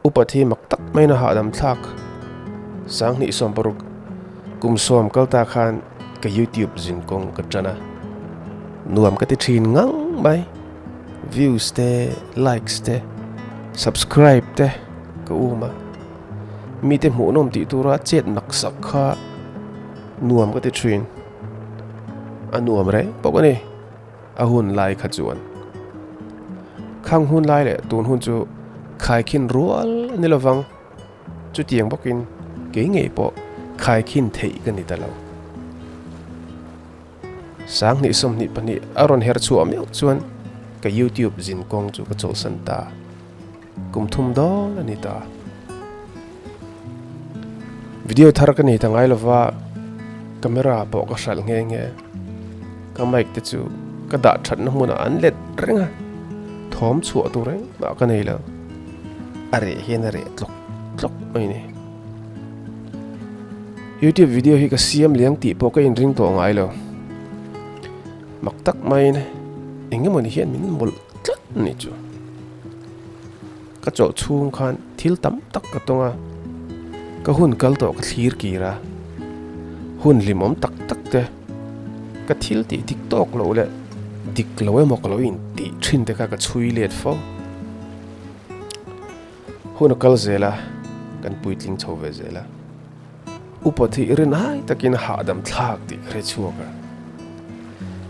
Upa thi mak tak maiin a hahdam thlak. 2016 kum sawm kal ta khan ka YouTube zin kawng ka tan a, nuam ka ti thin ngang mai. Views te, likes te, subscribe te ka um a. Mite hmuhnawm tih tura chet nak sak kha nuam ka ti thin. A nuam reng bawk a ni. A hun lai kha chuan. Khang hun lai leh tun hun chu khaikhin rual a ni lovang. Chutiang bawkin kei ngei pawh khaikhin theih ka ni ta lo. 2022 a rawn her chhuah meuh chuan ka YouTube zin kawng chu ka chawlhsan ta. Kum thum dawn a ni ta. Video thar ka nei ta ngai lova, camera pawh ka hralh nghe nghe. Ka mic te chu ka dah thatna hmunah an let reng a, thawm chhuah tur engmah ka nei lo. A reh hian a reh tlawk tlawk mai ni. YouTube video hi ka siam liang tih pawh ka inring tawh ngai lo. Mak tak maiin engemawni hian min mawlh tlat a nih chu. Ka chawlh chhung khan thil tam tak ka tawng a, ka hun kal tawh ka thlir kir a, hun hlimawm tak tak te, ka thil tih dik tawk loh leh dik lo emaw ka lo intih thin te kha ka chhui let fo. Hun a kal zel a, kan puitling chho ve zel a. Upa thih rin ai takin hahdam thlak tih ka hre chhuak a,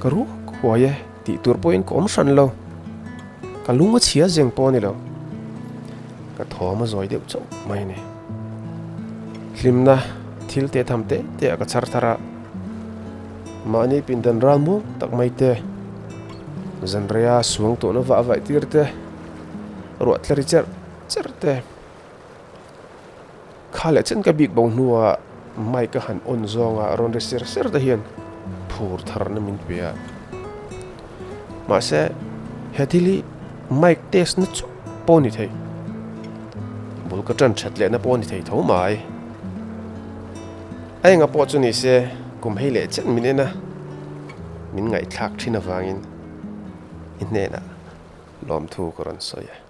ka ruak huai e tih tur pawhin ka awm hran lo, ka lung a chhia zeng pawh a ni lo, ka thawm a zawi deuh chauh mai a ni. Hlimna thil te tham te te ah ka chhar thar a, mahni pindan ral muang tak mai te, zanreia suang tawhna vah vaih tir te, ruah tla ri cherh cherh te. Kha leh chen ka bik bo hnuah mic a han on zawnga rawn ri ser ser te hian phur tharna min pe a. Mahse, he thil hi mic test na chauh pawh a ni thei. Bul ka tan that lehna pawh a ni thei tho mai. A enga pawh chu ni se, kum hei leh chen min en a, min ngaihthlak thin avangin i hnenah lawmthu ka rawn sawi e.